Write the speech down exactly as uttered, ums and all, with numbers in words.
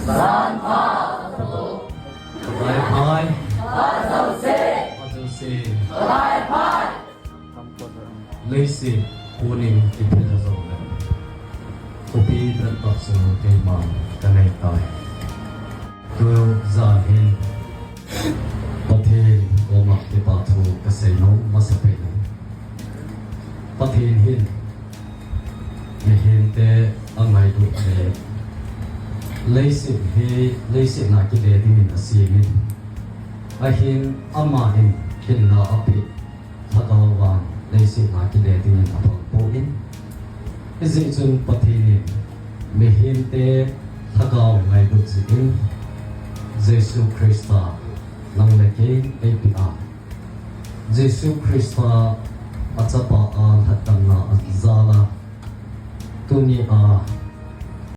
Lai pai. Ajouse. Leiset punin ipi ta jongle, khopi tah tah chu keima kanei tai. Tujan hin Pathen koma kipa thu kasei nom masapen in, Pathen hin mihemte angailut le leiset hi, leiset a kile dingin asem in, ahin aman hinna apeh lhagao vang leiset a kile dingin apang poi. Hijeh chun Pathen in mihemte lhagao ngailut jeh in Jesu Christa nang le kei eipeh a, Jesu Christa achapa a lhatdamna ajal a, tunia